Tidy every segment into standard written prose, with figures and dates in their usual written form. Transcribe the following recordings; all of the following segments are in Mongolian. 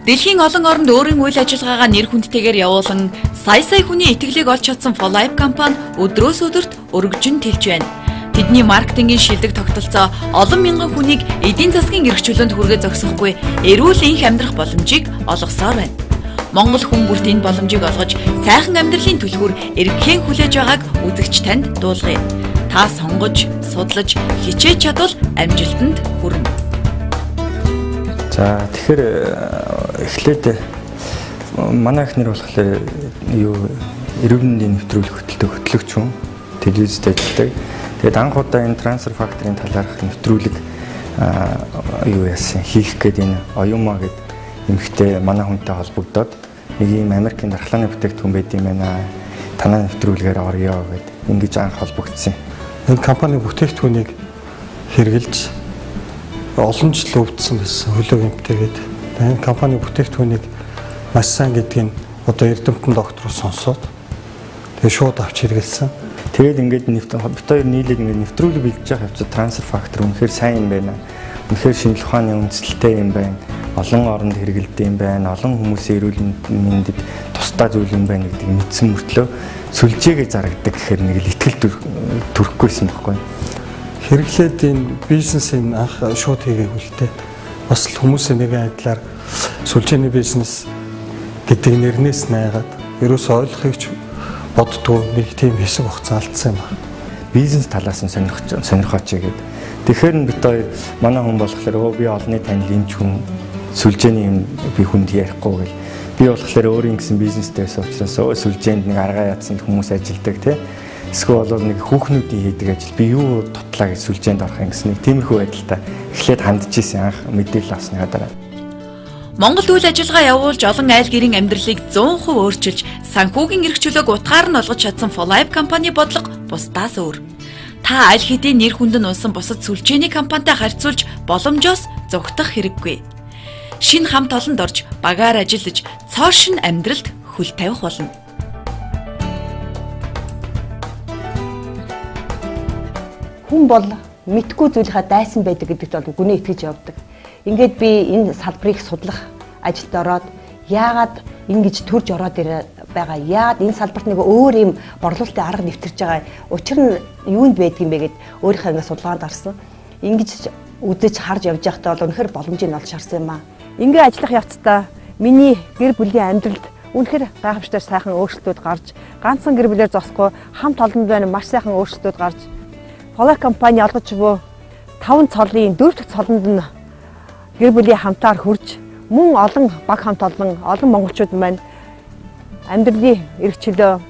Дэлхийн олон оронд өөрийн үйл ажиллагаагаа нэр хүндтэйгээр явуулан сая сая хүний итгэлийг олж чадсан 4Life компани өдрөөс өдөрт өргөжин тэлж байна. Тэдний маркетингийн шилдэг тогтолцоо олон мянган хүнийг эдийн засгийн эрх чөлөөнд хүргээ зогсохгүй эрүүл энх амьдрах боломжийг олгосоор байна. Монгол хүн бүрт энэ боломжийг олгож сайхан амьдралын түлхүүр эргэхэн хүлээж байгааг үзэгч танд дуулгая. Та сонгож, судлаж, хичээж чадвал амжилтанд хүрнэ. За, тэгэхээр эхлээд манай эхнэр болохоор юу эрүүл мэндийн нэвтрүүлэг хөтэлдэг хөтлөгч хүн, телевизэд ажилладаг. Тэгээд анх удаа энэ transfer factor-ын талаарх нэвтрүүлэг юу яасан хийх гээд энэ Оюма гэд эмэгтэй манай хүнтэй холбогдоод нэг ийм Америкийн дархлааны бүтээгдэхүүн байд юм байна. Танай нэвтрүүлгээр орё гэд ингэж анх холбогдсон. Энэ компани бүтээгдэхүүнийг хэрэглэж олон жил өвдсөн байсан, хөлөө гэмтээгээд. Энэ компани бүтээгдэхүүнийг маш сайн гэдгийг одоо эрдэмтэн доктороос сонсоод тэгээ шууд авч хэрэглэсэн. Тэгээд ингээд бит хоёр нийлээд ингээд нэвтрүүлэг бэлдэж явах явцад transfer factor үнэхээр сайн юм байна. Үнэхээр шинжлэх ухааны үндэслэлтэй юм байна. Олон оронд хэрэглэдэг юм байна. Олон хүмүүсийн эрүүл мэндэд тусдаа зүйл юм байна гэдгийг мэдсэн мөртлөө сүлжээгээ зарагдаг гэхээр нэг л итгэл төрөхгүйсэн байхгүй. Хэрэглээд энэ бизнесийг анх шууд хийгээгүй л дээ. Бас л хүмүүсийн нэгэн айдлаар сүлжээний бизнес гэдэг нэрнээс найгаад ерөөсөө ойлгохыг ч боддгоо нэг тийм хэсэг хугацаа алдсан юм байна. Бизнес талаас нь сонирхооч гээд. Тэгэхээр нь бит хоёр манай хүн болохоор өө би олонний танил эмч хүн, сүлжээний юм би хүнд ярихгүй гэл. Би болохоор өөрийн гэсэн бизнестэй байсан учраас өө сүлжээнд нэг аргаа ядсан хүмүүс ажилдаг тий. Эсвэл бол нэг хүүхнүүдийн хийдэг ажил би юу тутлаа гэж сүлжээнд орох юм гэсэн нэг тиймэрхүү байдалтай эхлээд хандж исэн анх мэдээлэл авсныхаа дараа. Монголд үйл ажиллагаа явуулж олон айл гэрийн амьдралыг 100% өөрчилж санхүүгийн эрх чөлөөг утгаар нь олгож чадсан 4Life компани бодлого бусдаас өөр. Та аль хэдийн нэр хүнд нь унсан бусад сүлжээний компанитай харьцуулж боломжоос зугтах хэрэггүй. Шинэ хамт олонд орж багаар ажиллаж цоо шинэ амьдралд хөл тавих болно. Хүн бол мэдгүй зүйлийнхаа дайсан байдаг гэдэгт бол гүнээ итгэж явдаг. Ингээд би энэ салбарыг судлах ажилд ороод яагаад ингэж төрж ороод байгаа, яагаад энэ салбарт нэг өөр юм борлуулалтын арга нэвтэрч байгаа, учир нь юунд байдаг юм бэ гэд өөрийнхөө ингэ судалгаанд гарсан. Ингэж үзэж харж явж байхдаа бол үнэхээр боломжийг олж харсан юм аа. Ингээ ажиллах явцдаа миний гэр бүлийн амьдралд үнэхээр гайхамшигтай сайхан өөрчлөлтүүд гарч, ганцхан гэр бүлээр зогсохгүй хамт олонд байна маш сайхан өөрчлөлтүүд гарч, 4Life компани олгож буй 5 цолын 4 дахь цолонд нь гэр бүлийн хамтаар хурж, мөн олон баг хамт олон олон монголчууд маань амьдралын эрх чөлөө,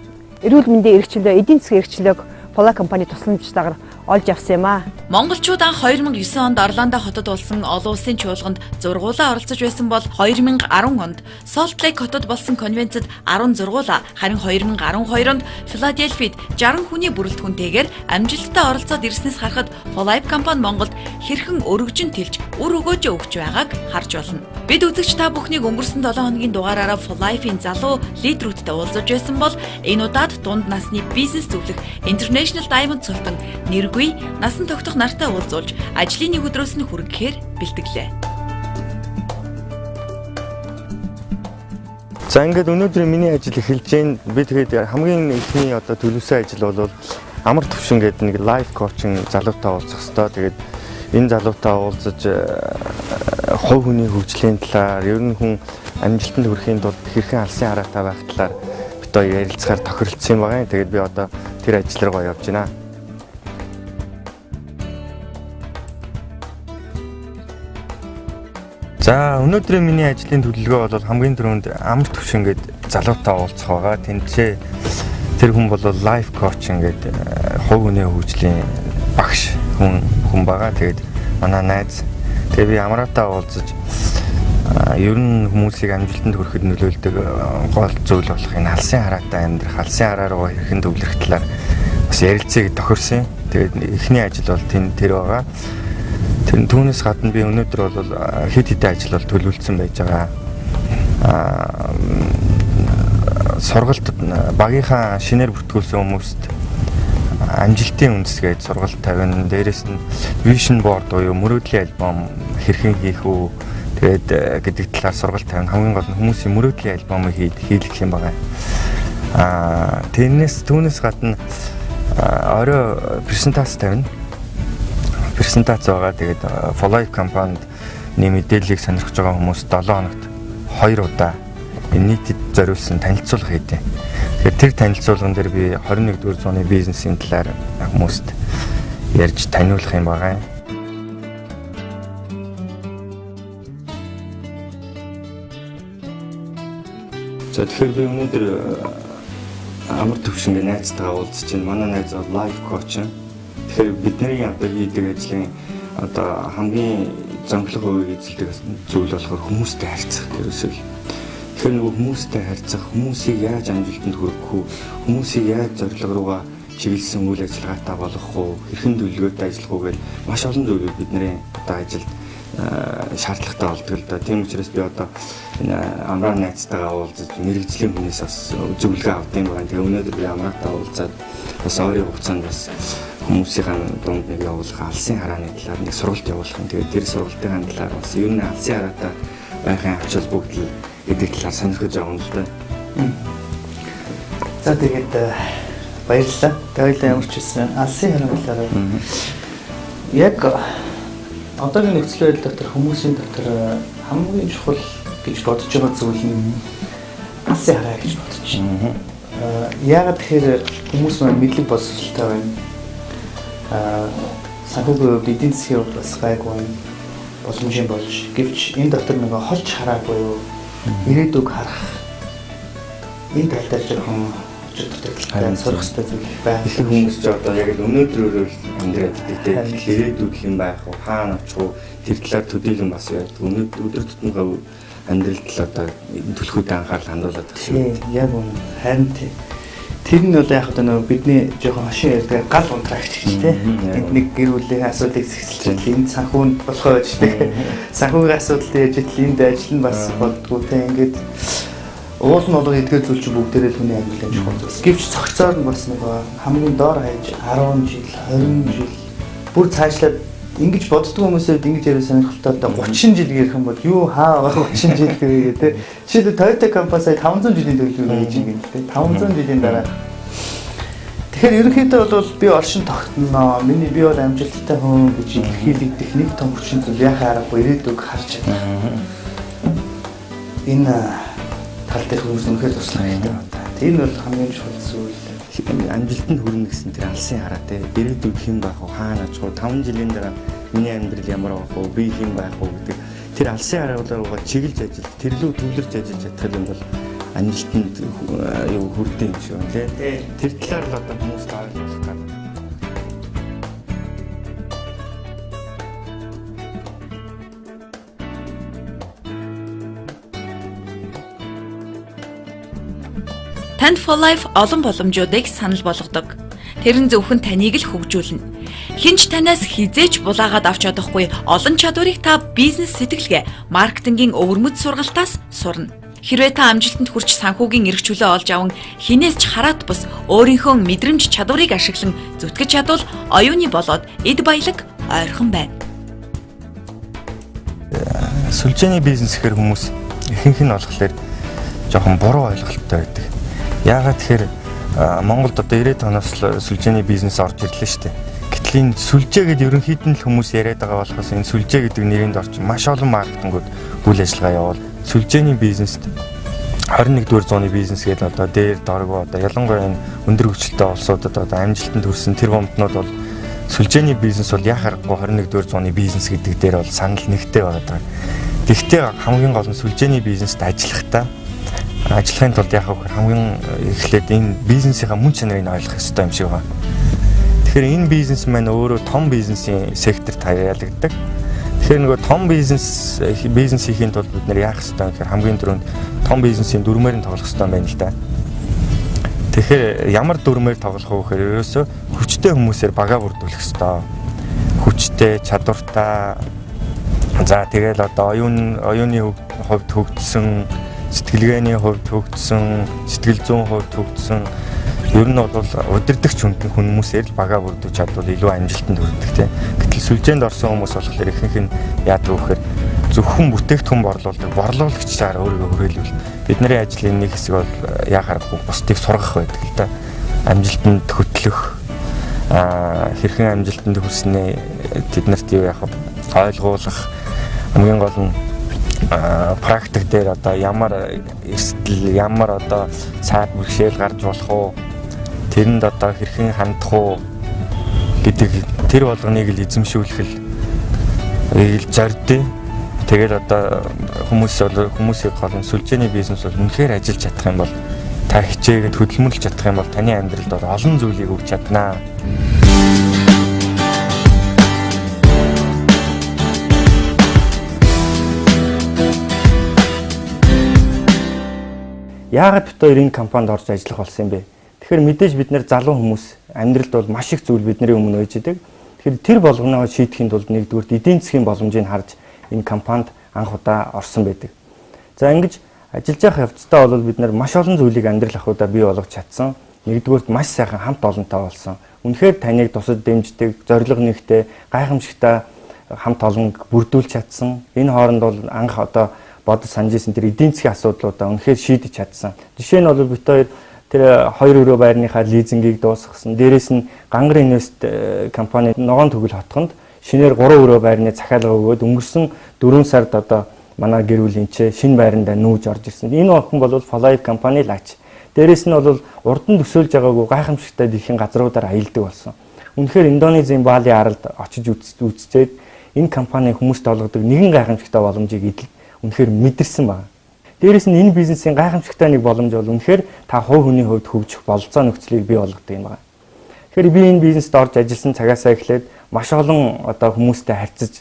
эрүүл мэндийн эрх чөлөө, эдийн засгийн эрх чөлөөг 4Life компани тусламжтайгаар олж авсан юм аа. Монголчууд анх 2009 онд Орландо хотод болсон олон улсын чуулганд зургуулаа оролцож байсан бол 2010 онд Salt Lake хотод болсон конвенцэд 16-уулаа, харин 2012 онд Филадельфид 60 хүний бүрэлдэхүүнтэйгээр амжилттай оролцоод ирснээс харахад 4Life компани Монголд хэрхэн өргөжин тэлж үр өгөөжөө өгч байгааг харж болно. Бид үзэгч та бүхнийг өнгөрсөн 7 хоногийн дугаараараа 4Life-ийн залуу лидерүүдтэй уулзаж байсан бол энэ удаад дунд насны бизнес зөвлөх International Diamond Sultan нэргүй насан тогтох нартай уулзуулж ажлын нэг өдрөөс нь хүргэхээр бэлтгэлээ. За, ингээд өнөөдрийн миний ажил эхэлж байна. Би тэгээд хамгийн эхний одоо төлөвлөсөн ажил бол Амар төвшин гэдэг нэг life coaching залуутай уулзах хэвээр. Тэгээд энэ залуутай уулзаж хувь хүний хөгжлийн талаар, ер нь хүн амжилтанд хүрэхийн тулд хэрхэн алсын хараатай байх талаар бит хоёр ярилцахаар тохиролцсон юм байна. Тэгээд би одоо тэр ажил руугаа явж байна. За, өнөөдрийн миний ажлын төлөвлөгөө бол хамгийн түрүүнд Амар төвшин гээд залуутай уулзах байгаа. Тэнцээ тэр хүн бол life coaching гээд хувь хүний хөгжлийн багш хүн байгаа. Тэгээд манай найз. Тэгээд би Амраатай уулзаж ер нь хүмүүсийг амжилтанд хүрэхэд нөлөөлдөг гол зүйл болох энэ алсын хараатай амьдрах, алсын хараа руу хэрхэн төвлөрөх талаар бас ярилцъя гэж тохирсон. Тэгээд эхний ажил бол тэр байгаа. Тэр түүнээс гадна би өнөөдөр бол хэд хэдэн ажил бол төлөвлөсөн байж байгаа. Сургалт багийнхаа шинээр бүртгүүлсэн хүмүүст амжилтын үндэс гэж сургалт тавина. Дээрээс нь vision board буюу мөрөөдлийн альбом хэрхэн хийх үү, Тэгээд гэдэг талаар сургалт тавина. Хамгийн гол нь хүмүүсийн мөрөөдлийн альбомыг хийлгэх юм байна. Тэрнээс гадна орой презентац тавина. Презентац байгаа. Тэгээд For Life компанид мэдээллийг сонирхож байгаа хүмүүс 7 хоногт 2 удаа энэ нийтэд зориулсан танилцуулга хийдэг. Тэгэхээр тэр танилцуулган дээр би 21-р зууны бизнесийн талаар хүмүүст ярьж таниулах юм байгаа. За тэгэхээр би өнөөдөр амар төвшингээ найзтайгаа уулзч байна. Манай найз бол life coach. Тэгэхээр бидний одоо хийдэг ажлын одоо хамгийн зонхлох хувийг эзэлдэг зүйл болохоор хүмүүстэй харьцах ерөөсөө л. Тэгэхээр нөгөө хүмүүстэй харьцах, хүмүүсийг яаж амжилтанд хүргэх үү, хүмүүсийг яаж зорилго руугаа чиглэсэн үйл ажиллагаатай болгох уу, хэрхэн төлөвлөгөөтэй ажиллах уу гэж маш олон зүйлүүд бидний одоо ажилд шаардлагатай болдог л да. Тийм учраас би одоо энэ амраа найзтайгаа уулзаж мэргэжлийн хүнээс бас зөвлөгөө авдаг юм байна. Тэгээ өнөөдөр би амраатай уулзаад бас ойрын хугацаанд бас хүмүүсийн дунд нэг явуулах алсын харааны талаар нэг сургалт явуулах юм. Тэгээд тэр сургалтын талаар бас ер нь алсын хараатай байхын ач холбогдол гэдэг талаар сонирхож байгаа юм л да. За тэгээд баярлалаа. Тэгээд ямар ч байсан алсын харааны талаар яг одоогийн нөхцөл байдал дотор хүмүүсийн дотор хамгийн чухал гэж бодож байгаа зүйл нь алсын хараа гэж бодож байна. Яагаад тэгэхээр хүмүүс маань мэдлэг боловсролтой байна. Санхүүгийн хувьд эдийн засгийн хувьд бас гайгүй байна. Боломжийн болж. Гэвч энэ дотор нэг холж хараа буюу ирээдүг харах энэ тал дээр жоохон дутагдaltaй сурах хэрэгтэй зүйл байна. Их хүмүүс ч одоо яг л өнөөдрөөрөө л амьдраад байдаг тийм. Ирээдүйд хэн байх вэ? Хаана очих вэ? Тэр талаар төдийлөн бас байдаг. Өнөөдөр өдөр тутмын амьдралд л одоо түлхүүдэд анхаарал хандуулаад байгаа шүү. Яг үнэ. Харин тэр нь бол яг одоо нөгөө бидний жоохон хошин ярьдаг гал унтраагч гэж тийм. Энд нэг гэр бүлийн асуудлыг зэгсэлж энд санхүүнд болохоо байж тийм. Санхүүгийн асуудал яаж итл энд ажил нь бас болдгоо тийм. Ингээд уул нь бол эдгээр зүйл чинь бүгдээрээ л хүний амьдралын чухал зүйлс. Гэвч цогцоор нь бас нөгөө хамгийн доор хаяж 10 жил, 20 жил бүр цаашлаад ингэж боддгоо хүмүүсээ ингэж яриа сонирхолтой одоо 30 жил гэх юм бол юу хаа 30 жил гэвээ те. Жишээлбэл Toyota компани сая 500 жилийн төлөвлөгөө хийж байгаа юм л те. 500 жилийн дараа. Тэгэхээр ерөнхийдөө бол би оршин тогтноо. Миний би бол амжилттай хүн гэж илэрхийлэгдэх нэг том хүчин зүйл яхаа аргагүй ирээдүг харж чадах. Энэ тал дээр хүмүүс үнэхээр туслах хэрэгтэй байна. Тэр нь бол хамгийн чухал зүйл. Амжилтанд хүрнэ гэсэн тэр алсын хараа те. Ирээдүйд хэн байх вэ? Хаана очих вэ? 5 жилийн дараа миний амьдрал ямар байх вэ? Би хэн байх вэ гэдэг тэр алсын хараалаараа чиглэж ажиллаж, тэрлүү төвлөрч ажиллаж чадах юм бол амжилтанд юу хүрдэг юм шиг байна те. Тэр талаар л одоо хүмүүст ойлгох гэдэг. Танд For Life олон боломжуудыг санал болгодог. Тэр нь зөвхөн таныг л хөгжүүлнэ. Хэн ч танаас хизээч булаагаад авч чадахгүй олон чадварыг та бизнес сэтгэлгээ, маркетингийн өвөрмөц сургалтаас сурна. Хэрвээ та амжилтанд хүрч санхүүгийн эрх чөлөө олж аван хинээс ч хараат бус өөрийнхөө мэдрэмж чадварыг ашиглан зүтгэж чадвал оюуны болоод эд баялаг ойрхон байна. Сүлжээний бизнес гэхэр хүмүүс ихэнх нь болохоор жоохон буруу ойлголттой байдаг. Яагаад тэгэхээр Монголд одоо 90-ад оноос л сүлжээний бизнес орж ирлээ шүү дээ. Гэтэл энэ сүлжээ гэдэг ерөнхийд нь л хүмүүс яриад байгаа болохоос энэ сүлжээ гэдэг нэрийн дор чинь маш олон маркетингууд үйл ажиллагаа явуул. Сүлжээний бизнест 21-р зууны бизнес гэдэг одоо дээр доргоо одоо ялангуяа энэ өндөр хүчлэлтэй улсуудад одоо амжилтанд хүрсэн тэр бомтнууд бол сүлжээний бизнес бол яах аргагүй 21-р зууны бизнес гэдэг дээр бол санал нэгтэй байгаа. Тэгэхдээ хамгийн гол нь сүлжээний бизнест ажиллахдаа ажиллахын тулд яах вэ гэхээр хамгийн эхлээд энэ бизнесийнхаа мөн чанарыг ойлгох ёстой юм шиг байна. Тэгэхээр энэ бизнес маань өөрөө том бизнесийн секторт хаяалагддаг. Тэгэхээр нөгөө том бизнес хийхин тулд бид нэр яах ёстой вэ гэхээр хамгийн түрүүнд том бизнесийн дүрмээр нь тоглох ёстой юм байна л да. Тэгэхээр ямар дүрмээр тоглох вэ гэхээр ерөөсөө хүчтэй хүмүүсээр багаа бүрдүүлэх ёстой. Хүчтэй, чадвартай. За тэгэл одоо оюуны хувьд хөгжсөн, сэтгэлгээний хувьд хөгжсөн, сэтгэл зүйн хувьд хөгжсөн. Ер нь бол удирдахч хүмүүсээр л багаа бүрдүүлж чадвал илүү амжилтанд хүрдэг тийм. Гэтэл сүлжээнд орсон хүмүүс болохоор ихэнх нь яадаг вэ гэхээр Зөвхөн бүтээгдэхүүн борлуулдаг борлуулагчдаар өөрийгөө хүрээлвэл бидний ажлын нэг хэсэг бол яа харахгүй бусдыг сургах байдаг л да. Амжилтанд хөтлөх, хэрхэн амжилтанд хүрснээ тэднэрт юу яах вэ? Ойлгуулах, хамгийн гол нь практик дээр одоо ямар эрсдэл, ямар одоо цаад бэрхшээл гарч болох уу? Тэрэнд одоо хэрхэн хандах уу гэдэг тэр болгоныг л эзэмшүүлэх л зордъё. Тэгээд одоо хүмүүс бол хүмүүсийг гол нь сүлжээний бизнес бол үнэхээр ажиллаж чадах юм бол та хичээгээд хөдөлмөрлөж чадах юм бол таны амьдралд бол олон зүйлийг өгч чаднаа. Яагаад бид хоёр энэ компанид орж ажиллах болсон юм бэ? Тэгэхээр мэдээж бид нэр залуу хүмүүс амьдралд бол маш их зүйл бидний өмнө үйж идэг. Тэгэхээр тэр болгоноо шийдэхин тулд нэгдүгürt эдийн засгийн боломжийг харж энэ компанид анх удаа орсон байдаг. За ингэж ажиллаж явах явцдаа бол бид нар маш олон зүйлийг амьдрал ахуйдаа бий болгож чадсан. Нэгдүгürt маш сайхан хамт олонтой болсон. Үнэхээр таныг тусад дэмждэг, зорилго нэгтэй, гайхамшигтай хамт олонг бүрдүүлж чадсан. Энэ хооронд бол анх одоо бодож санаж исэн тэр эдийн засгийн асуудлуудаа үнэхээр шийдэж чадсан. Жишээ нь бол бид хоёр тэр 2 өрөө байрныхаа лизингийг дуусгасан. Дээрээс нь Гангар Инвест компани ногоон төгөл хотхонд шинээр 3 өрөө байрны захиалга өгөөд өнгөрсөн 4 сард одоо манай гэр бүл энэ шинэ байрандаа нүүж орж ирсэн. Энэ охин бол Folive компани лаач. Дээрээс нь бол урд нь төсөөлж байгаагүй гайхамшигтай дэлхийн газруудаар аялдаг болсон. Үнэхээр Индонезийн Бали аралд очиж үзчихэд энэ компани хүмүүст олгодог нэгэн гайхамшигтай боломжийг идэл үнэхээр мэдэрсэн байна. Дээрээс нь энэ бизнесийн гайхамшигтай нэг боломж бол үнэхээр та хувь хүний хувьд хөгжих бололцоо нөхцөлийг бий болгодог юм байна. Тэгэхээр би энэ бизнест орж ажилласан цагаасаа эхлээд маш олон одоо хүмүүстэй харьцаж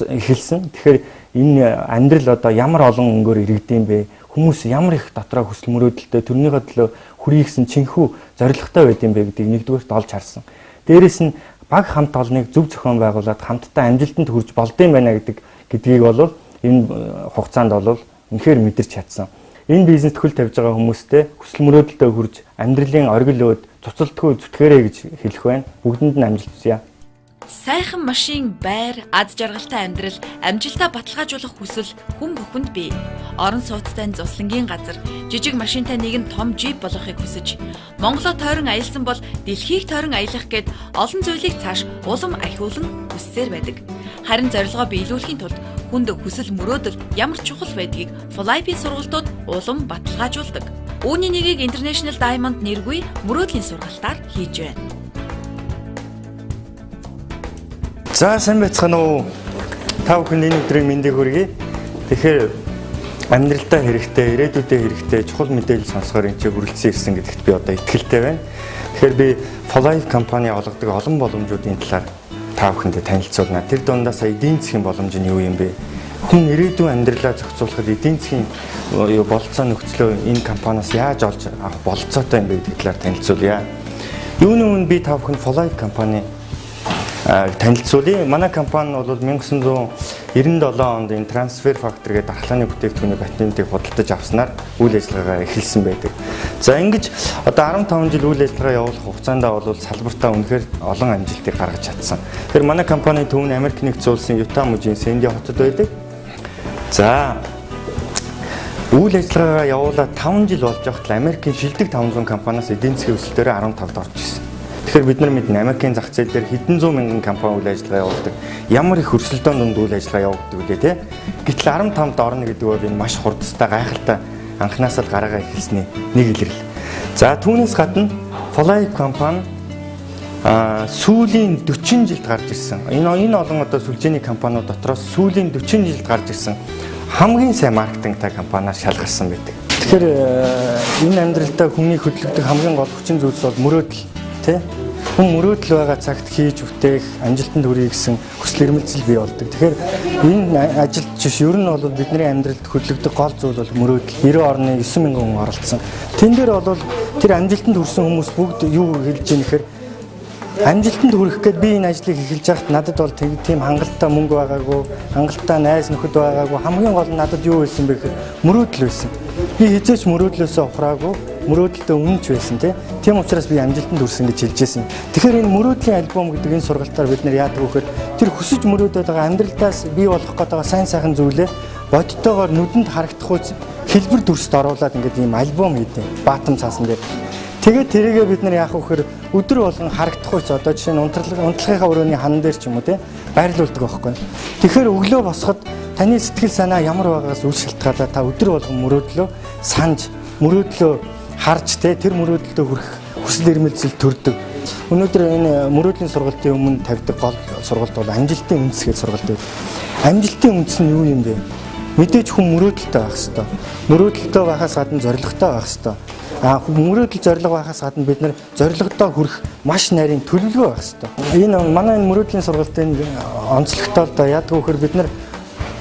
эхэлсэн. Тэгэхээр энэ амьдрал одоо ямар олон өнгөөр иргэдэм бэ? Хүмүүс ямар их дотроо хүсэл мөрөөдөлтэй тэрнийхээ төлөө хүрийгсэн чинхүү зорилготой байд юм бэ гэдгийг нэгдүгээрт олж харсан. Дээрээс нь баг хамт олныг зөв зохион байгуулад хамтдаа амжилтанд хүрч болдсон байна гэдгийг бол энэ хугацаанд бол үнэхээр мэдэрч чадсан. Энэ бизнест хөл тавьж байгаа хүмүүстэй хүсэл мөрөөдөлтөд хүрж амьдралын оргил өөд цуцалтгүй зүтгэрэй гэж хэлэх байна. Бүгдэнд нь амжилт хүсье. Сайхан машин, байр, аз жаргалтай амьдрал, амжилтаа баталгаажуулах хүсэл хүн бүхэнд бий. Орон сууцтай зуслангийн газар, жижиг машинтай нэгэн том джип болгохыг хүсэж, Монголоо тойрон аялсан бол дэлхийг тойрон аялах гээд олон зүйлийг цааш улам ахиулан хүссээр байдаг. Харин зорилгоо биелүүлэхийн тулд хүнд хүсэл мөрөөдөл ямар чухал байдгийг Folive-ийн сургалтууд улам баталгаажуулдаг. Үүний нэгийг International Diamond нэргүй мөрөөдлийн сургалтаар хийж байна. За сайн байцгаана уу? Та бүхэнд энэ өдрийн мэндийг хүргэе. Тэгэхээр амьдралдаа хэрэгтэй, ирээдүйдээ хэрэгтэй чухал мэдээлэл сонсохоор энэ ч хүрэлцэн ирсэн гэдэгт би одоо итгэлтэй байна. Тэгэхээр би Folive компани олгодог олон боломжуудын талаар та бүхэндээ танилцуулна. Тэр дундаас эдийн засгийн боломж нь юу юм бэ? Хүн ирээдүйн амьдралаа зохицуулахад эдийн засгийн бололцоо нөхцлөө энэ компаниас яаж олж авах бололцоотой юм бэ гэдэг талаар танилцуулъя. Юуны өмнө би та бүхэнд Folive компани танилцуулъя. Манай компани бол 1997 онд энэ трансфер фактор гэдэг дархлааны бүтээгдэхүүний патентыг худалдаж авснаар үйл ажиллагаагаа эхэлсэн байдаг. За ингэж одоо 15 жил үйл ажиллагаа явуулах хугацаанд бол салбартаа үнэхээр олон амжилтыг гаргаж чадсан. Тэгэхээр манай компани төв нь Америк нэгдсэн улсын Юта мужийн Сэнди хотод байдаг. За үйл ажиллагаагаа явуулаад 5 жил болж байхад Америкийн шилдэг 500 компаниас эдийн засгийн өсөлтөөр 15-д орж ирсэн. Тэгэхээр бид нар мэднэ Америкийн зах зээл дээр хэдэн зуун мянган компани үйл ажиллагаа явуулдаг. Ямар их өрсөлдөөн дунд үйл ажиллагаа явуулдаг үлээ те. Гэтэл 15-д орно гэдэг бол энэ маш хурдтай гайхалтай анханасаа л гараагаа эхэлсний нэг илрэл. За түүнээс гадна Folive компани сүүлийн 40 жилд гарч ирсэн. Энэ олон одоо сүлжээний компаниуд дотроос сүүлийн 40 жилд гарч ирсэн хамгийн сайн маркетингтай компаниар шалгарсан байдаг. Тэгэхээр энэ амьдралдаа хүний хөдөлгөдөг хамгийн гол хүчин зүйлс бол мөрөөдөл тий. Хүн мөрөөдөл байгаа цагт хийж бүтээх, амжилтанд хүрье гэсэн хүсэл эрмэлзэл бий болдог. Тэгэхээр энэ ажилд биш, ер нь бол бидний амьдралд хөдөлгөдөг гол зүйл бол мөрөөдөл. 90 орны 9,000 хүн оролцсон. Тэн дээр бол тэр амжилтанд хүрсэн хүмүүс бүгд юу хэлж байгаа нэхэр амжилтанд хүрэх гээд би энэ ажлыг эхэлж байхад надад бол тийм хангалттай мөнгө байгаагүй, хангалттай найз нөхөд байгаагүй. Хамгийн гол нь надад юу байсан бэ гэхээр мөрөөдөл байсан. Би хизээч мөрөөдлөөсөө ухраагүй, мөрөөдөлтөө үнэнч байсан тий. Тийм учраас би амжилтанд хүрсэн гэж хэлж байсан. Тэгэхээр энэ мөрөөдлийн альбом гэдэг энэ сургалтаар бид нэр яадаг вэ гэхээр тэр хүсэж мөрөөдөд байгаа амьдралдаас бий болох гээд байгаа сайн сайхан зүйлээ бодтойгоор нүдэнд харагдах үз хэлбэр дүрст оруулаад ингээд ийм альбом хийдэг. Баатам цаасан дээр. Тэгээд тэрийгээ бид нар яах вэ гэхээр өдөр болгон харагдах үз одоо жишээ нь унтлагынхаа өрөөний хан дээр ч юм уу тий байрлуулдаг байхгүй. Тэгэхээр өглөө босоход таны сэтгэл санаа ямар байгаагаас үл шалтгаалаад та өдөр болгон мөрөөдлөө санаж, мөрөөдлөө харж тий тэр мөрөөдөлтөө хүрэх хүсэл эрмэлзэл төрдөг. Өнөөдөр энэ мөрөөдлийн сургалтын өмнө тавьдаг гол сургалт бол амжилтын үндэс гэж сургалт байдаг. Амжилтын үндэс нь юу юм бэ? Мэдээж хүн мөрөөдөлтэй байх ёстой. Мөрөөдөлтэй байхаас гадна зорилготой байх ёстой. Мөрөөдөл зорилго байхаас гадна бид нар зорилгодоо хүрэх маш нарийн төлөвлөгөө байх ёстой. Энэ манай энэ мөрөөдлийн сургалтын онцлогтой л да яадаг вэ гэхээр бид нар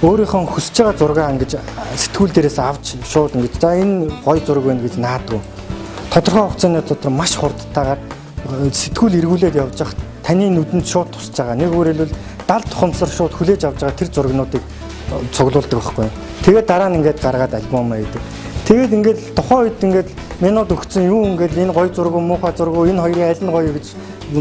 өөрийнхөө хүсэж байгаа зургаа ингэж сэтгүүл дээрээс авч шууд ингэж за энэ гоё зураг байна гэж наадгүй. Тодорхой хугацааны дотор маш хурдтайгаар сэтгүүл эргүүлээд явж байхад таны нүдэнд шууд тусч байгаа. Нэг өөрөөр хэлбэл дал тухамсар шууд хүлээж авч байгаа тэр зургнуудыг цуглуулдаг байхгүй. Тэгээд дараа нь ингээд гаргаад альбом хийдэг. Тэгээд ингээд тухайн үед ингээд минут өгцөн юу ингээд энэ гоё зураг уу муухай зураг уу энэ хоёрын аль нь гоё гэж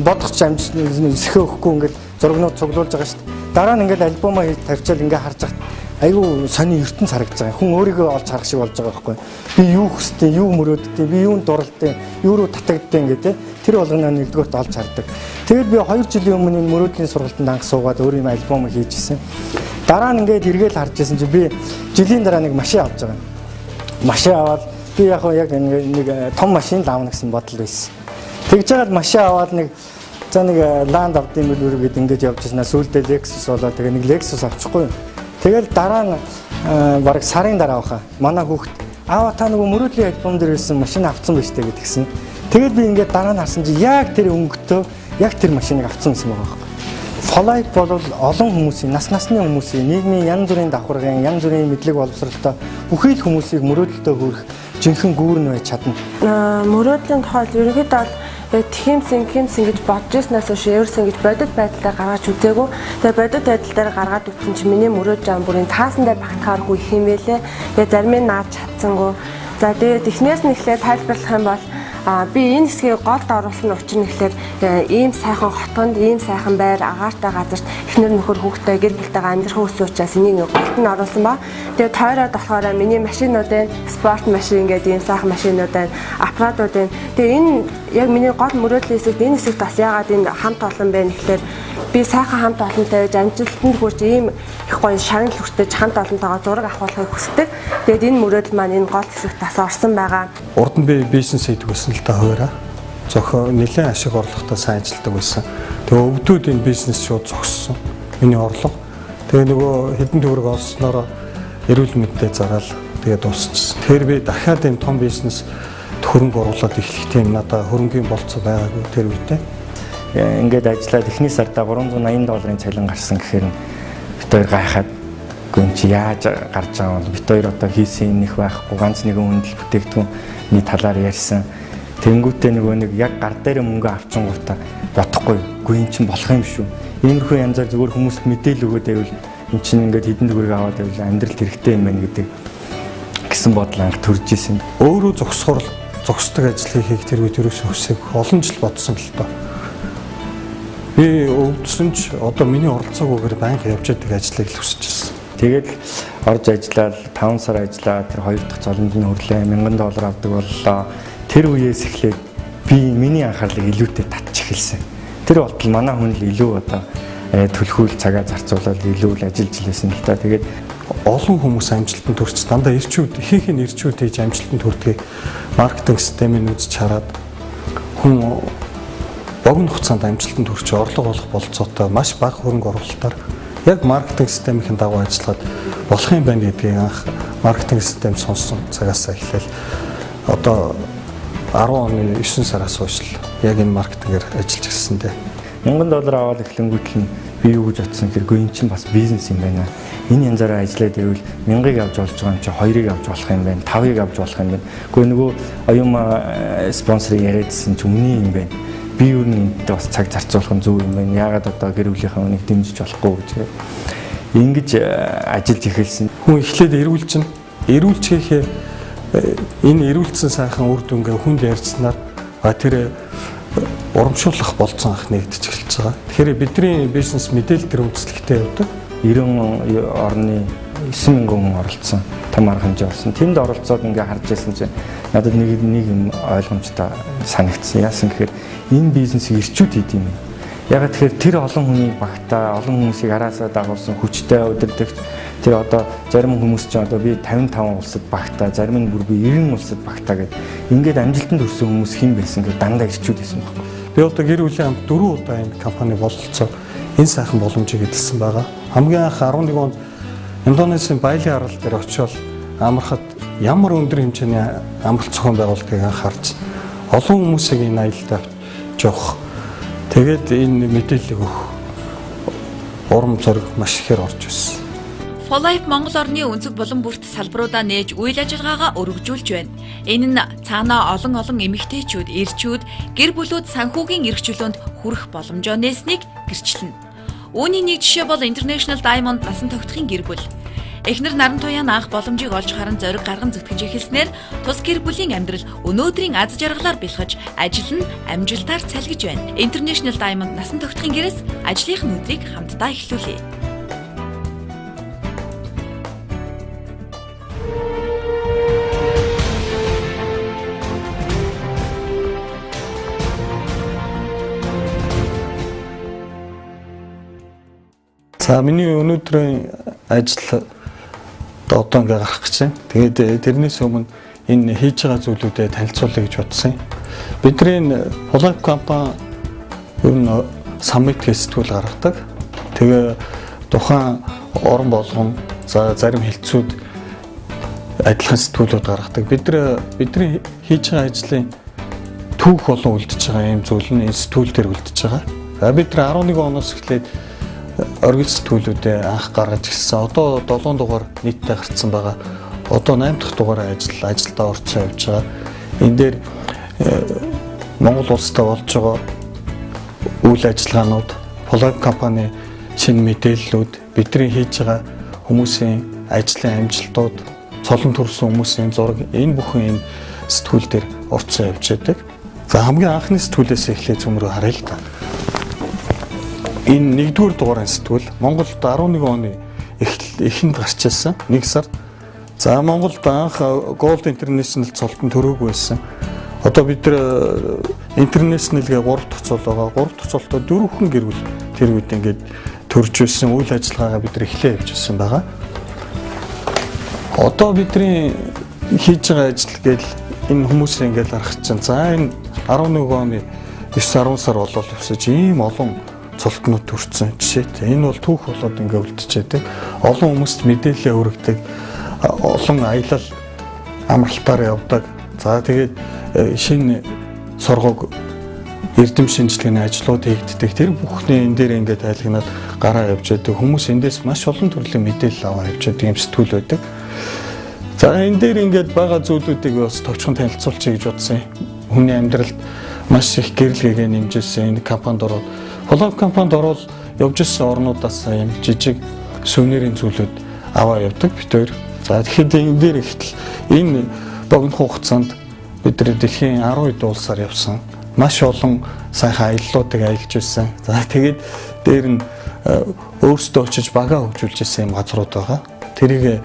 бодох ч амж сэхэ өгөхгүй ингээд зургнууд цуглуулж байгаа шүү дээ. Дараа нь ингээд альбомаа хийж тавьчаал ингээд харж байхад айгүй сони ертөнц харагдаж байгаа. Хүн өөрийгөө олж харах шиг болж байгаа байхгүй. Би юу хүсдэг, юу мөрөөддөг, би юунд дурлалтай, юу руу татагддаг ингээд те. Тэр болгоно нэгдүгээрт олж хардаг. Тэгээд би 2 жилийн өмнө энэ мөрөөдлийн сургалтанд анх суугаад өөр юм альбом хийж исэн. Дараа нь ингээд эргээл харж исэн чи би жилийн дараа нэг машин авч байгаа. Машин аваад би яг яг нэг том машин л авна гэсэн бодол байсан. Тэгж жагаад машин аваад нэг за нэг Land авд юм билүү гэд ингээд явж ирсэн. Сүүлдээ Lexus болоо тэгээ нэг Lexus авчихгүй. Тэгэл дараа нь бараг сарын дараа баха. Манай хүүхэд аава та нөгөө мөрөөдлийн альбом дээр байсан машин авцсан байж тээ гэдгсэн. Тэгэл би ингээд дараа нь харсан чи яг тэр өнгөтөө яг тэр машиныг авцсан гэсэн байгаа байхгүй. Folife бол олон хүмүүсийн, нас насны хүмүүсийн, нийгмийн янз бүрийн давхаргын, янз бүрийн мэдлэг боловсролтой бүхий л хүмүүсийг мөрөөдөлтөд хүрэх жинхэнэ гүүр нь байж чадна. Мөрөөдлийн тухай ерөнхийдөө бол яг тхимсэн химсэн гэж бодож ирснээс хойш ерөөсөн гэж бодит байдлаар гаргаж үзээгүй. Тэгээ бодит байдал дээр гаргаад үзсэн чинь миний мөрөөдж байгаа бүрийн цаасан дээр багтахааргүй их юм байлээ. Тэгээ зарим нь нааж чадсангүй. За тэгээд эхнээс нь эхлээд тайлбарлах юм бол би энэ хэсгийг голд оруулсан учир нь эхлээд ийм сайхан хотонд, ийм сайхан байр, агаартай газарт эхнэр нөхөр хүүхдтэй гэр бүлтэйгээ амьдрах үсэн учраас энийг голд нь оруулсан ба. Тэгээд тойроод болохоор миний машинууд байна, спорт машин гэдэг ийм сайхан машинууд байна, аппаратууд байна. Тэгээд энэ яг миний гол мөрөөдлийн хэсэгт энэ хэсэгт бас яагаад энэ хамт олон байна гэхлээр би сайхан хамт олонтой байж амжилтанд хүрч ийм их гоё шагнал хүртэж хамт олонтойгоо зураг авахыг хүсдэг. Тэгээд энэ мөрөөдөл маань энэ гол хэсэгт бас орсон байгаа. Урд нь би бизнес хийдэг байсан л та хуваараа. Зохион нэлээд ашиг орлоготой сайн ажилладаг байсан. Тэгээ өвдүүд энэ бизнес шууд зогссон. Миний орлого. Тэгээ нөгөө хэдэн төгрөг олснороо эрүүл мэндээ зараал тэгээ дуусчихсан. Тэгэхээр би дахиад энэ том бизнес хөрөнгө оруулаад эхлэх тийм надаа хөрөнгийн болцоо байгаагүй тэр үедээ. Ингээд ажиллаад эхний сарда $380 цалин гарсан гэхээр бид хоёр гайхаад үгүй юм чи яаж гарч байгаа юм бол бид хоёр одоо хийсэн юм нэх байхгүй ганц нэгэн хүндэл бүтээгдэхүүний талаар ярьсан. Тэнгүүтээ нөгөө нэг яг гар дээр мөнгө авчингуудаа бодохгүй үгүй юм чин болох юм шүү. Иймэрхүү янзаар зүгээр хүмүүст мэдээлэл өгөөд байвал эн чинь ингээд хэдэн төгрөг аваад байвал амьдралд хэрэгтэй юм байна гэдэг гэсэн бодол анх төрж исэн. Өөрөө зогсохоор зогсдог ажлыг хийх тэр үед ерөөсөө хүсээгүй. Олон жил бодсон л доо. Би өвдсөн ч одоо миний оролцоогүйгээр байнга явж байдаг ажлыг л хүсэж байсан. Тэгээд орж ажиллаад 5 сар ажиллаад тэр хоёр дахь золомж нь хүрлээ $1000 авдаг боллоо. Тэр үеэс эхлээд би миний анхаарлыг илүүтэй татчих эхэлсэн. Тэр болтол манай хүн л илүү одоо түлхүүл цагаа зарцуулаад илүү л ажиллаж лээсэн л та. Тэгээд олон хүмүүс амжилтанд хүрч дандаа ирчүүд ихэнх нь ирчүүд хийж амжилтанд хүрдгийг маркетинг системийг үзэж хараад хүн богино хугацаанд амжилтанд хүрч орлого олох болцоотой маш бага хөрөнгө оруулалтаар яг маркетинг системийн дагуу ажиллаад болох юм байна гэдгийг анх маркетинг систем сонссон цагаас эхлээл одоо 10 оны 9 сараас хойш л яг энэ маркетингээр ажиллаж ирсэн дээ. $1000 аваад эхлэнгүүтэл нь би юу гэж бодсон гэхээр гүй эн чинь бас бизнес юм байна. Энэ янзаараа ажиллаад байвал 1000-ыг авч болж байгаа юм чи 2-ыг авч болох юм байна, 5-ыг авч болох юм байна. Гэхдээ нөгөө оюума спонсорыг яриадсэн чи үнэн юм байна. Би юу нэг энэтэй бас цаг зарцуулах нь зөв юм байна. Яагаад одоо гэр бүлийнхээ үнийг дэмжиж болохгүй гэж ингэж ажиллаж эхэлсэн. Хүн эхлээд эрүүлчин, эрүүлчихээ Энэ эрүүлсэн сайхан үр дүнгээ хүнд ярьснаар тэр урамшуулах болцсон ах нэгдэж эхэлж байгаа. Тэгэхээр бидний бизнес мэдээлэл төр үндэслэгтэй явдаг. 90 орны 9000 хүн оролцсон. Том арга хэмжээ болсон. Тэнд оролцоод ингээ харж байсан чинь надад нэг юм ойлгомжтой санагдсан. Яасан гэхээр энэ бизнесийг ирчүүд хийд юм. Ягаад тэгэхээр тэр олон хүний багтаа, олон хүмүүсийг араасаа дагуулсан хүчтэй удирдагч тэр одоо зарим хүмүүс чинь одоо би 55 улсад багтаа, зарим нь бүр би 90 улсад багтаа гэд ингээд амжилтанд хүрсэн хүмүүс хэн байсан гэхээр дандаа ирчүүд байсан байхгүй. Би одоо гэр бүлийн хамт 4 удаа энэ компани бололцоо энэ сайхан боломжийг эдэлсэн байгаа. Хамгийн анх 11 онд Индонезийн Бали арал дээр очиод амархад ямар өндөр хэмжээний амралт зохион байгуулалтыг анх харж олон хүмүүсийг энэ аялалд авч явах. Тэгээд энэ мэдээллийг өгөх урам зориг маш ихээр орж ирсэн. 4Life Монгол орны өнцөг булан бүрт салбаруудаа нээж үйл ажиллагаагаа өргөжүүлж байна. Энэ нь цаанаа олон эмэгтэйчүүд, эрчүүд, гэр бүлүүд санхүүгийн эрх чөлөөнд хүрэх боломжоо нээснийг гэрчлэнэ. Үүний нэг жишээ бол International Diamond насан тогтохын гэр бүл. Эхнэр Нарантуяа анх боломжийг олж харан зориг гарган зүтгэж эхэлснээр тус гэр бүлийн амьдрал өнөөдрийн аз жаргалаар бэлхэж ажил нь амжилтаар цалгиж байна. International Diamond насан тогтохын гэрээс ажлынх нь өдрийг хамтдаа эхлүүлье. За миний өнөөдрийн ажил одоо ингээ гарах гэж байна. Тэгээд тэрнээс өмнө энэ хийж байгаа зүйлүүдэд танилцуулъя гэж бодсон юм. Бидний энэ 4Life компани ер нь саммит гэж сэтгүүл гаргадаг. Тэгээ тухайн орон болгон за зарим хэлцүүд адилхан сэтгүүлүүд гаргадаг. Бидний хийж байгаа ажлын түүх болон үлдэж байгаа юм зүйл нь энэ сэтгүүл дээр үлдэж байгаа. За бид нар 11 оноос эхлээд оргил сэтгүүлүүдээ анх гаргаж ирсэн. Одоо 7 дугаар нийтдээ гарцсан байгаа. Одоо 8 дахь дугаараа ажилдаа орцсон явж байгаа. Энэ дээр Монгол улстай болж байгаа үйл ажиллагаанууд, 4Life компани шинэ мэдээллүүд, бидний хийж байгаа хүмүүсийн ажлын амжилтууд, цолон төрсэн хүмүүсийн зураг энэ бүхэн энэ сэтгүүл дээр орцсон явж байдаг. За хамгийн анхны сэтгүүлээс эхлээ цөмрөө харъя л да. Энэ 1-р дугаарын сэтгүүл Монголд 11 оны эхэнд гарч ирсэн 1 сард. За Монголд анх Gold International цолтон төрөөгүй байсан. Одоо бид нар International-гээ 3 дахь цол байгаа. 3 дахь цолтоо 4хэн гэр бүл тэр үед ингээд төрж ирсэн үйл ажиллагаагаа бид нар эхлээ явж ирсэн байгаа. Одоо бидний хийж байгаа ажил гээл энэ хүмүүсээ ингээд харах чинь за энэ 11 оны 9 10 сар болол явсаж ийм олон цолтнууд төрсэн жишээтэй. Энэ бол түүх болоод ингээ үлдчихэдэг. Олон хүмүүст мэдээлэл өргөдөг, олон аялал амралтаар явдаг. За тэгээд шинэ соргог эрдэм шинжилгээний ажлууд хийгддэг. Тэр бүхний энэ дээр ингээ тайлгнаад гараа явж байдаг. Хүмүүс эндээс маш олон төрлийн мэдээлэл аваа явж байдаг юм сэтгүүл байдаг. За энэ дээр ингээд байгаа зүйлүүдийг бас товчхон танилцуулчих гэж бодсон юм. Хүний амьдралд маш их гэрэл гэгээ нэмжсэн энэ компанид ороод 4Life компанид ороод явж ирсэн орнуудаас юм жижиг сувенирын зүйлүүд аваа явдаг бид хоёр. За тэгэхээр энэ дээр ихтэл энэ богино хугацаанд бид нар дэлхийн 10 улсаар явсан. Маш олон сайхан аяллуудыг аялж байсан. За тэгээд дээр нь өөрсдөө очиж багаа хөгжүүлж ирсэн юм газрууд байгаа. Тэрийг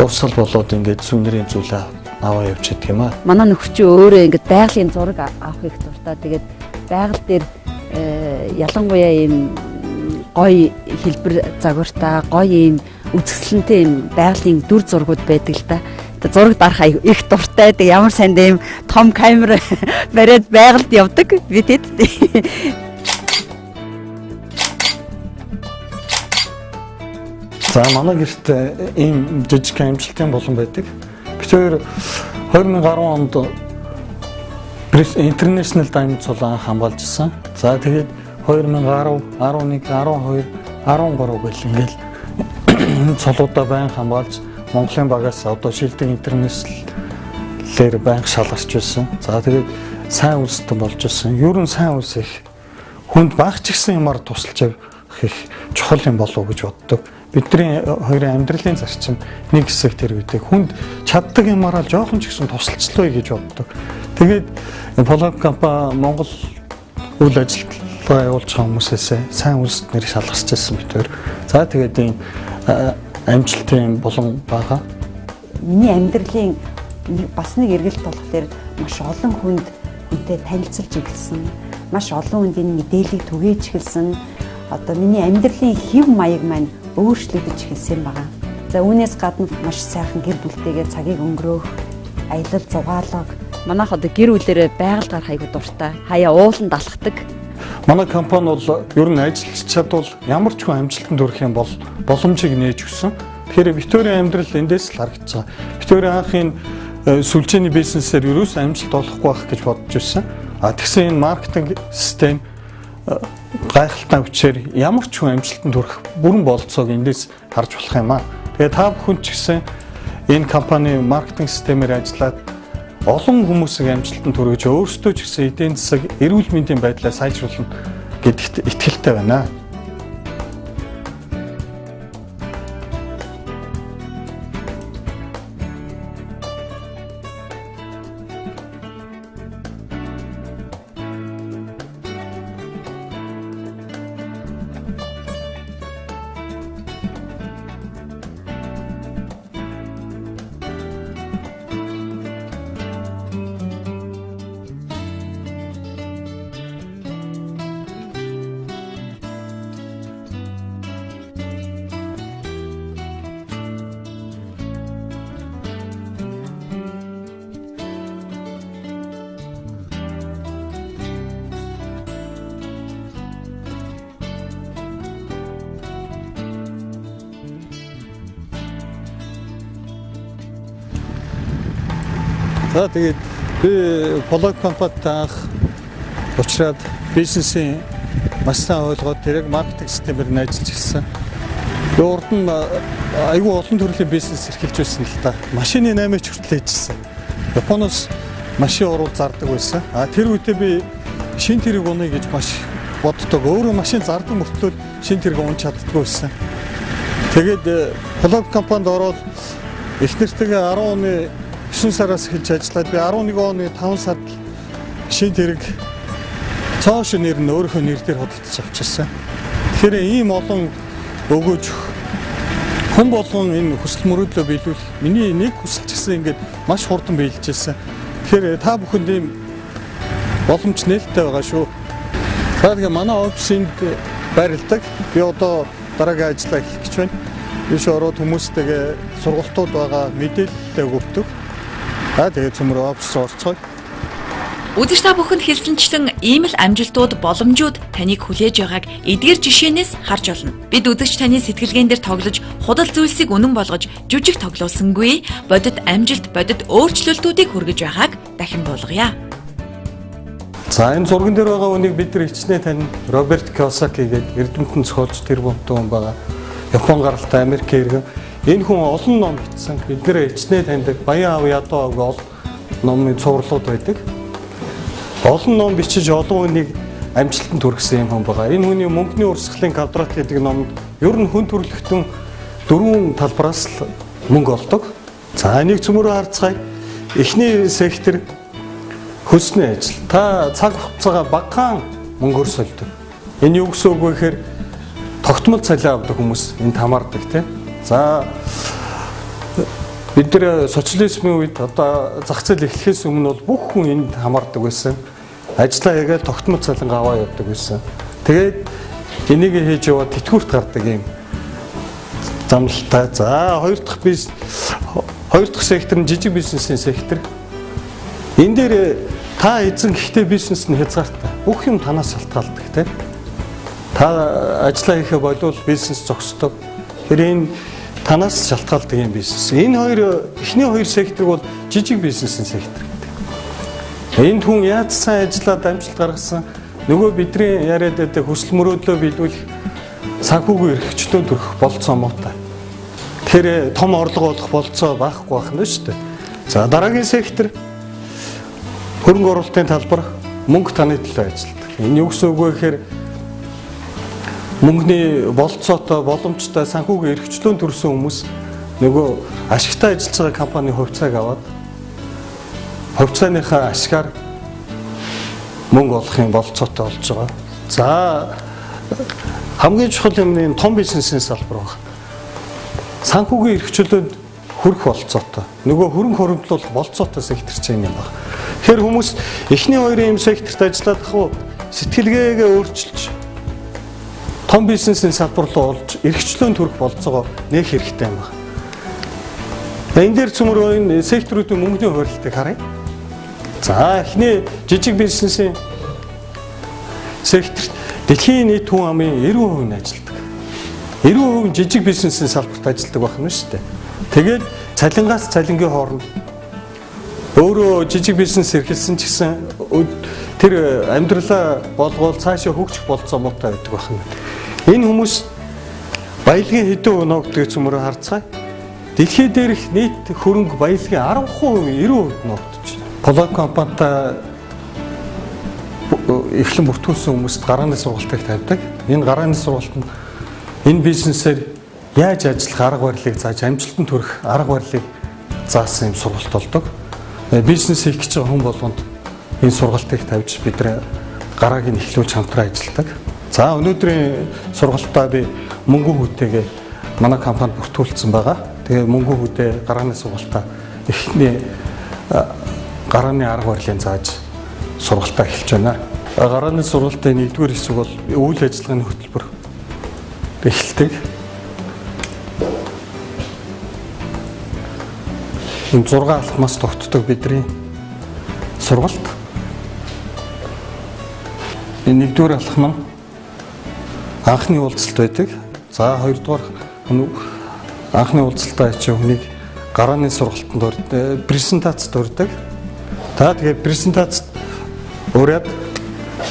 дурсгал болоод ингээд сувенирын зүйлээ аваа явж идэг юм аа. Манай нөхөр чи өөрөө ингээд байгалийн зураг авах их дуртай. Тэгээд байгаль дээр ялангуяа ийм гоё хэлбэр загвартай, гоё ийм үзэсгэлэнтэй ийм байгалийн дүр зургууд байдаг л да. Зураг дарах их дуртай. Тэг ямар санд ийм том камер бариад байгальд явдаг би тэд. За манай гэрт ийм жижиг амжилтын болон байдаг. Бид хоёр 2010 онд International Diamond цолоо анх хамгаалж ирсэн. За тэгээд 2010, 11, 12, 13 гэл ингээл энэ цолуудаа байн хамгаалж Монголын багаас одоо шилдэг International-ээр байнга шалгарч байсан. За тэгээд сайн үлсдэн болж байсан. Ер нь сайн үлс их хүнд баг ч гэсэн юмар тусалж явах их чухал юм болов уу гэж боддог. Бидний хоёрын амьдралын зарчим нэг хэсэг тэр үедээ хүнд чаддаг юмараа жоохон ч гэсэн тусалчлаа гэж боддог. Тэгээд Polab компани Монгол үйл ажиллагаа явуулж байгаа хүмүүсээс сайн үйлсэд нэр шалгарч ирсэн бид хоёр. За тэгээд энэ амжилтын булан байгаа. Миний амьдралын бас нэг эргэлт болохоор маш олон хүнд хүнтэй танилцалж эхэлсэн. Маш олон хүнд энэ мэдээллийг түгээж эхэлсэн. Одоо миний амьдралын хэв маяг маань өөрчлөгдөж эхэлсэн байгаа. За үүнээс гадна маш сайхан гэр бүлтэйгээ цагийг өнгөрөөх, аялал зугаалга. Манайх одоо гэр бүлэрээ байгальд гарах айгуу дуртай. Хаяа ууланд алхдаг. Манай компани бол ер нь ажиллаж чадвал ямар ч хүн амжилтанд хүрэх юм бол боломжийг нээж өгсөн. Тэгэхээр Викторийн амьдрал эндээс л харагдаж байгаа. Викторийн анх энэ сүлжээний бизнесээр ерөөс амжилт олохгүй байх гэж бодож байсан. А тэгсэн энэ маркетинг систем гайхалтай хүчээр ямар ч хүн амжилтанд хүрэх бүрэн бололцоог эндээс харж болох юм аа. Тэгээ та бүхэн ч гэсэн энэ компани маркетинг системээр ажиллаад олон хүмүүсийг амжилтанд хүргэж өөрсдөө ч гэсэн эдийн засаг, эрүүл мэндийн байдлаа сайжруулна гэдэгт итгэлтэй байна. За тэгээд би Polab компанид анх учраад бизнесийн маш сайн ойлгоод тэрэг маркетинг системээр нь ажиллаж ирсэн. Би урд нь айгүй олон төрлийн бизнес эрхэлж байсан л та. Машины 8-ч хүртэл хийжсэн. Японоос машин оруул зардаг байсан. А тэр үедээ би шин тэрэг унаа гэж маш боддог. Өөрөө машин зардаг мөртлөө шин тэрэг унж чаддаггүй байсан. Тэгээд Polab компанид ороод их нэртэйгээ 10 оны 9 сараас эхэлж ажиллаад би 11 оны 5 сард шин тэрэг цоо шиг нэр нь өөрийнхөө нэр дээр худалдаж авчихсан. Тэгэхээр ийм олон өгөөж хүн болгон энэ хүсэл мөрөөдлөө биелүүл миний нэг хүсэл ч гэсэн ингээд маш хурдан биелж ирсэн. Тэгэхээр та бүхэнд ийм боломж нээлттэй байгаа шүү. За тэгээ манай офисынд байрладаг. Би одоо дараагийн ажлаа эхлэх гэж байна. Биш ороод хүмүүстэйгээ сургалтууд байгаа мэдээлэлтэй өгдөг. За тэгээд цөмөр офис руу орцгоё. Үзэгч та бүхэнд хэлсэнчлэн ийм л амжилтууд, боломжууд таныг хүлээж байгааг эдгээр жишээнээс харж болно. Бид үзэгч таны сэтгэлгээн дээр тоглож, худал зүйлсийг үнэн болгож, жүжиг тоглуулсангүй, бодит амжилт, бодит өөрчлөлтүүдийг хүргэж байгааг дахин буулгая. За энэ зурган дээр байгаа хүнийг бид нар хичнээн тань Роберт Кiyosaki гэдэг эрдэмтэн зохиолч тэр бомтой хүн байгаа. Япон гаралтай Америк иргэн. Энэ хүн олон ном бичсэн. Бид нэр хичнээн таньдаг Баян аав ядуу аав гол номын цувралууд байдаг. Олон ном бичиж олон хүнийг амжилтанд хүргэсэн юм хүн байгаа. Энэ хүний мөнгөний урсгалын квадрат гэдэг номонд ер нь хүн төрөлхтөн дөрвөн талбараас л мөнгө олдог. За энийг цөмөрөө харцгаая. Эхний сектор хөлсний ажил. Та цаг хугацаагаа багахан мөнгөөр сольдог. Энэ юу гэсэн үг вэ гэхээр тогтмол цалин авдаг хүмүүс энд хамаардаг тийм. За бид нар социализмын үед одоо зах зээл эхлэхээс өмнө бол бүх хүн энд хамаардаг байсан. Ажлаа хийгээл тогтмол цалингаа аваа явдаг байсан. Тэгээд энийг хийж яваад тэтгэврт гардаг юм замналтай. За хоёр дахь сектор нь жижиг бизнесийн сектор. Энэ дээр та эзэн гэхдээ бизнес нь хязгаартай. Бүх юм танаас шалтгаалдаг тийм. Та ажлаа хийхэ болвол бизнес зогсдог. Тэр энэ танаас шалтгаалдаг юм бизнес. Энэ хоёр эхний хоёр сектор бол жижиг бизнесийн сектор гэдэг. Энд хүн яаж сайн ажиллаад амжилт гаргасан нөгөө бидний яриад байдаг хүсэл мөрөөдлөө биелүүлэх санхүүгийн эрхчлөө төрөх болцоо муутай. Тэгэхээр том орлого олох болцоо байхгүй байх нь шүү дээ. За дараагийн сектор хөрөнгө оруулалтын талбар мөнгө таны төлөө ажилладаг. Энэ юу гэсэн үг вэ гэхээр Мөнгөний болцоотой, боломжтой, санхүүгийн эрхчлөөнд төрсэн хүмүүс нөгөө ашигтай ажиллаж байгаа компани хувьцааг аваад хувьцааныхаа ашгаар мөнгө олохын болцоотой болж байгаа. За, хамгийн чухал юм нь том бизнесийн салбар байна. Санхүүгийн эрхчлөөнд хүрэх болцоотой. Нөгөө хөрөнгө хуримтлуулах болцоотой сектор чинь юм байна. Тэгэхээр хүмүүс эхний хоёрын юм секторт ажиллаад ах уу сэтгэлгээгээ өөрчилж том бизнесийн салбар руу олж эрхчлөөнд хүрэх болцоогоо нээх хэрэгтэй юм байна. Энэ дээр цөмөр энэ секторуудын мөнгөний хувирлтыг харъя. За, эхний жижиг бизнесийн секторт дэлхийн нийт хүн амын 90% нь ажилладаг. 90% нь жижиг бизнесийн салбарт ажилладаг байх нь шүү дээ. Тэгээд цалингаас цалингийн хооронд өөрөө жижиг бизнес эрхэлсэн ч гэсэн тэр амьдралаа болгоол цаашаа хөгжих болцоо муутай байдаг байх нь. Энэ хүмүүс баялагын хэдэн хувь ногддог цөмөрөө харцгаая. Дэлхий дээрх нийт хөрөнгө баялагын 10%, 90% ногдож байна. Поло компанитай эхлэн бүртгүүлсэн хүмүүст гарааны сургалтыг тавьдаг. Энэ гарааны сургалт нь энэ бизнесээр яаж ажиллах арга барилыг зааж амжилтанд хүрэх арга барилыг заасан юм сургалт болдог. Бизнес хийх гэж байгаа хүн болгонд энэ сургалтыг тавьж бид нар гарааг нь эхлүүлж хамтран ажилладаг. За, өнөөдрийн сургалтаа би мөнгөн хүүтэйгээ манай компанид бүртгүүлсэн байгаа. Тэгээ мөнгөн хүүтэй гарааны сургалтаа эхний гарааны арга барилыг зааж сургалтаа эхэлж байна. Гарааны сургалтын нэгдүгээр хэсэг бол үйл ажиллагааны хөтөлбөр эхэлдэг. Энэ 6 алхмаас тогтдог бидний сургалт. Энэ нэгдүгээр алхам нь анхны уулзалт байдаг. За, хоёрдугаар анхны уулзалтаа чи хүнийг гарааны сургалтанд урьд презентацид урьдаг. За, тэгээ презентацид урьад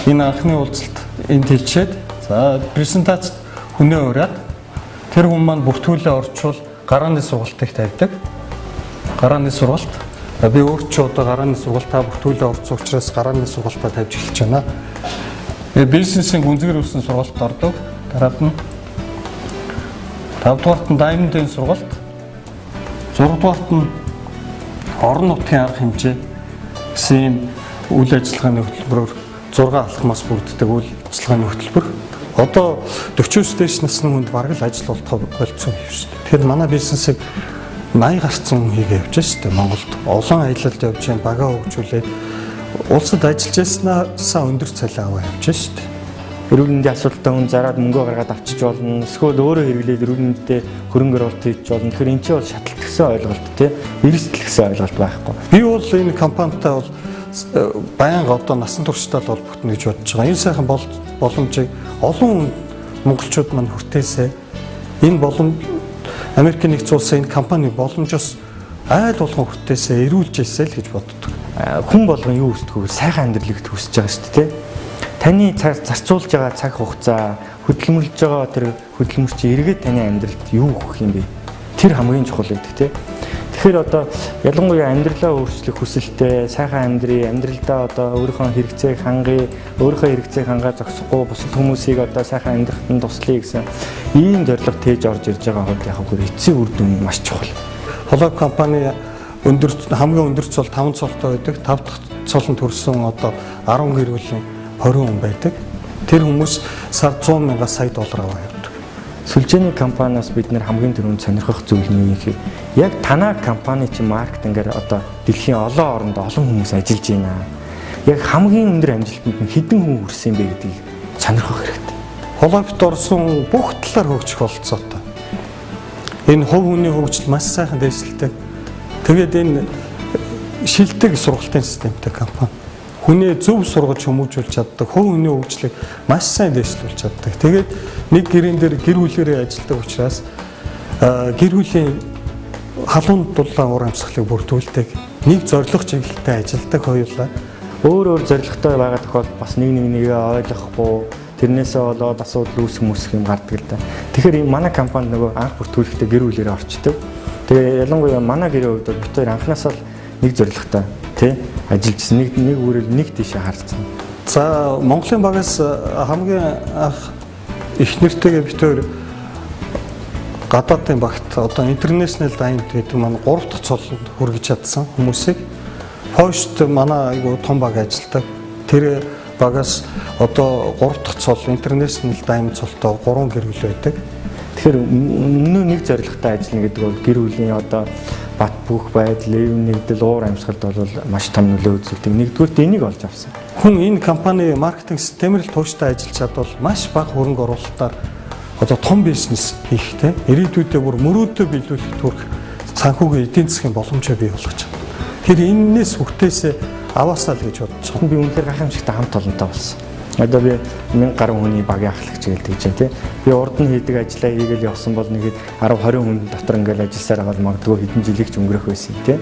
энэ анхны уулзалт энд хэлчихэд, за, презентацид хүнээ урьад тэр хүн маань бүртгүүлээ орчвол гарааны сургалтыг тавьдаг. Гарааны сургалт. Би өөр ч одоо гарааны сургалтаа бүртгүүлээ орсон учраас гарааны сургалтаа тавьж эхэлж байна. Бизнесийн гүнзгийр үсэн сургалт ордог. Дараад нь 5 дугаарт нь Diamond-ийн сургалт, 6 дугаарт нь орон нутгийн арга хэмжээ гэсэн ийм үйл ажиллагааны хөтөлбөрөөр 6 алхмаас бүрддэг үйл ажиллагааны хөтөлбөр. Одоо 40-оос дээш насны хүнд бараг л ажил олдохоо болцсон юм шүү дээ. Тэгэхээр манай бизнесийг 80 гарцсан хүн хийгээ явж шүү дээ. Монголд олон аялалд явж байна, багаа хөгжүүлээд улсад ажиллаж байснаасаа өндөр цалин аваа явж шүү дээ. Эрүүл мэндийн асуудалтай хүн зараад мөнгөө гаргаад авчиж болно. Эсвэл өөрөө хэрэглээд эрүүл мэндэд хөрөнгө оруулалт хийж болно. Тэгэхээр энэ чинь бол шатлалт гэсэн ойлголт тий. Эрсдэл гэсэн ойлголт байхгүй. Би бол энэ компанитай бол байнга одоо насан туршдаа л холбогдно гэж бодож байгаа. Энэ сайхан боломжийг олон монголчууд маань хүртээсэй. Энэ боломж Америкийн нэгдсэн улсын энэ компани боломжоос айл болгон хүртээсэй, эрүүлж ирсэй л гэж боддог. Хүн болгон юу хүсдэг вэ? Сайхан амьдралыг хүсэж байгаа шүү дээ. Таны зарцуулж байгаа цаг хугацаа, хөдөлмөрлөж байгаа тэр хөдөлмөр чи эргээд таны амьдралд юу өгөх юм бэ? Тэр хамгийн чухал гэдэг тий. Тэгэхээр одоо ялангуяа амьдралаа өөрчлөх хүсэлтэй, сайхан амьдрий, амьдралдаа одоо өөрийнхөө хэрэгцээг хангая, өөрийнхөө хэрэгцээг хангаа зогсохгүй бусад хүмүүсийг одоо сайхан амьдрахад нь туслая гэсэн ийм зорилго тээж орж ирж байгаа хувьд яг хөө эцсийн үр дүн маш чухал. Холоо компани өндөр хамгийн өндөр цол 5 цолтой байдаг. 5 дахь цолонд хүрсэн одоо 10 гэр бүлийн 20 хүн байдаг. Тэр хүмүүс сар 100 мянгаас сая доллар аваа явдаг. Сүлжээний компаниас бид нэр хамгийн түрүүнд сонирхох зүйл нь юу гэхээр яг танаа компани чинь маркетингээр одоо дэлхийн олон оронд олон хүмүүс ажиллаж байна. Яг хамгийн өндөр амжилтанд нь хэдэн хүн хүрсэн бэ гэдгийг сонирхох хэрэгтэй. Холоовт орсон бүх талаар хөгжих болцоотой. Энэ хувь хүний хөгжил маш сайхан дэвшилтэй. Тэгээд энэ шилдэг сургалтын системтэй компани. Хүнээ зөв сургаж хүмүүжүүлж чаддаг, хувь хүний хөгжлийг маш сайн дэвшлүүлж чаддаг. Тэгээд нэг гэрэн дээр гэр бүлээрээ ажилладаг учраас гэр бүлийн халуун дулаан уур амьсгалыг бүрдүүлдэг. Нэг зорилго чиглэлтэй ажилладаг хоёулаа. Өөр өөр зорилготой байгаа тохиолдолд бас нэг нэгээ ойлгохгүй тэрнээсээ болоод асуудал үүсэх мүсэх юм гардаг л да. Тэгэхээр энэ манай компанид нөгөө анх бүртгүүлэхдээ гэр бүлээрээ орчдөг. Тэгээ ялангуяа манай гэрийн хувьд бол бид хоёр анханасаа л нэг зорилготой тий ажиллажсэн, нэг үрэл нэг тийшээ харцсан. За, Монголын багаас хамгийн анх Их нэртэйгээ бид хоёр гадаадын багт одоо International Diamond гэдэг маань 3 дахь цолонд хүргэж чадсан хүмүүсийг. Польшд манай айгу том баг ажилладаг. Тэр багаас одоо 3 дахь цол International Diamond цолтой 3 гэр бүл байдаг. Тэгэхээр өмнөө нэг зорилготой ажиллана гэдэг бол гэр бүлийн одоо бат бөх байдал, эв нэгдэл, уур амьсгалд бол маш том нөлөө үзүүлдэг. Нэгдүгürt энийг олж авсан. Хүн энэ компани маркетинг системээр л тууштай ажиллаж чадвал маш бага хөрөнгө оруулалтаар одоо том бизнес хийх те ирээдүйдээ бүр мөрөөдөө биелүүлэх төрх санхүүгийн эдийн засгийн боломжоо бий болгож байгаа. Тэр энэнээс хүртээсээ аваасаа л гэж бодож байгаа. Би үнэхээр гайхамшигтай хамт олонтой болсон. Одоо би 1000 гаруй хүний багийн ахлагч гэлдэг чинь тий. Би урд нь хийдэг ажлаа хийгээл явсан бол нэг 10 20 хүн дотор ингээл ажилласаар байгаа бол магадгүй хэдэн жилийг ч өнгөрөх байсан тий.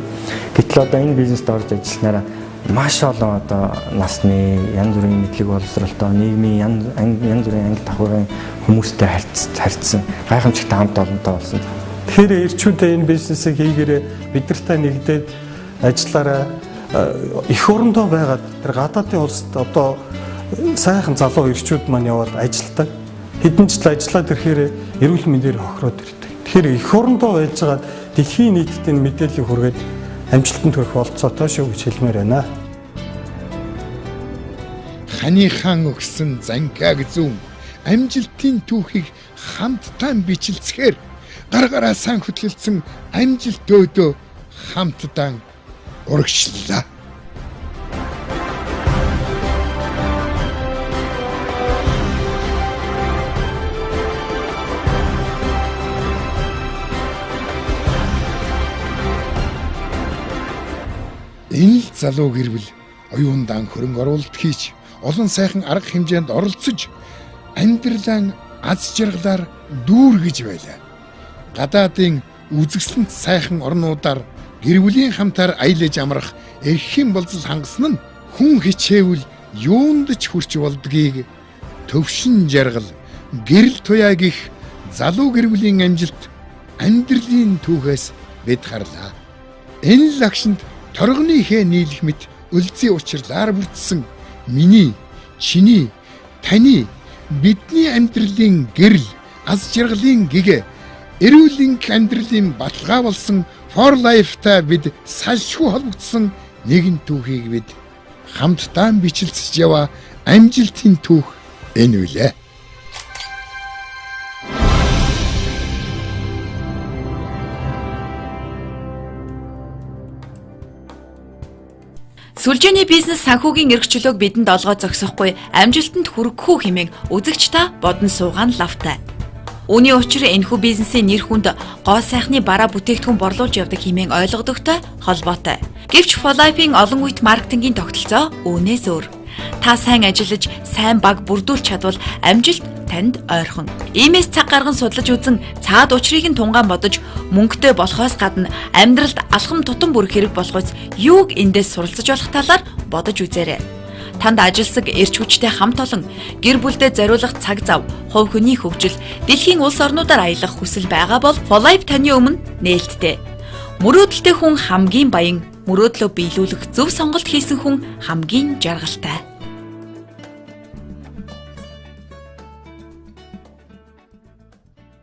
Гэтэл одоо энэ бизнест орж ажилласнараа маш олон одоо насны янз бүрийн мэдлэг боловсролтой нийгмийн янз бүрийн анги давхаргын хүмүүстэй харьцсан гайхамшигтай хамт олонтой болсон. Тэгэхээр эрчүүдээ энэ бизнесийг хийгээрээ бид нартай нэгдээд ажиллаараа эх орондоо байгаад тэр гадаадын улсад одоо сайхан залуу эрчүүд маань яваад ажилтдаг. Хэдэн жил ажиллаад ирэхээр эрүүл мэндээр хохироод ирдэг. Тэгэхээр эх орондоо байж байгаа дэлхийн нийтэд энэ мэдээллийг хүргээд амжилтанд хүрэх болцоотой шүү гэж хэлмээр байна. Ханы хаан өгсөн занкаг зүүн амжилтын түүхийг хамтдаа бичлцгээр гар гараа сан хөтлөлдсөн амжилт өөдөө хамтдаа урагшлаа. Энэ л залуу гэр бүл оюундаан хөрөнгө оруулалт хийж олон сайхан арга хэмжээнд оролцож амьдралаа аз жаргалаар дүүргэж байлаа. Гадаадын үзэсгэлэнт сайхан орнуудаар гэр бүлийн хамтаар аялаж амрах эрхийн болзол хангасан нь хүн хичээвэл юунд ч хүрч болдгийг төвшин жаргал гэрэл туяа гих залуу гэр бүлийн амжилт амьдралын түүхээс бид харлаа. Энэ л агшинд торгоны хээ нийлэх мэт өлзий учирлаар бүрдсэн миний, чиний, таны, бидний амьдралын гэрэл, аз жаргалын гэгэ, эрүүл энх амьдралын баталгаа болсон For Life-тай бид салшгүй холбогдсон нэгэн түүхийг бид хамтдаа бичлцэж яваа амжилтын түүх энэ үлээ. Сүлжээний бизнес санхүүгийн эрх чөлөөг бидэнд олгоо зогсохгүй амжилтанд хүргэхүү хэмээн үзэгч та бодон суугаан лавтай. Үүний учир энэхүү бизнесийн нэр хүнд гоо сайхны бараа бүтээгдэхүүн борлуулж явдаг хэмээн ойлгодогтой холбоотой. Гэвч For Life-ийн олон үет маркетингийн тогтолцоо үүнээс өөр. Та сайн ажиллаж, сайн баг бүрдүүлж чадвал амжилт танд ойрхон. Иймээс цаг гарган судлаж үзэн цаад учрыг нь тунгаан бодож мөнгөтэй болохоос гадна амьдралд алхам тутам бүрэх хэрэг болохоос юуг эндээс суралцаж болох талаар бодож үзээрэй. Танд ажилсаг эрч хүчтэй хамт олон гэр бүлдээ зориулах цаг зав, хувь хүний хөгжил, дэлхийн улс орнуудаар аялах хүсэл байгаа бол For Life таны өмнө нээлттэй. Мөрөөдөлтэй хүн хамгийн баян, мөрөөдлөө биелүүлэх зөв сонголт хийсэн хүн хамгийн жаргалтай.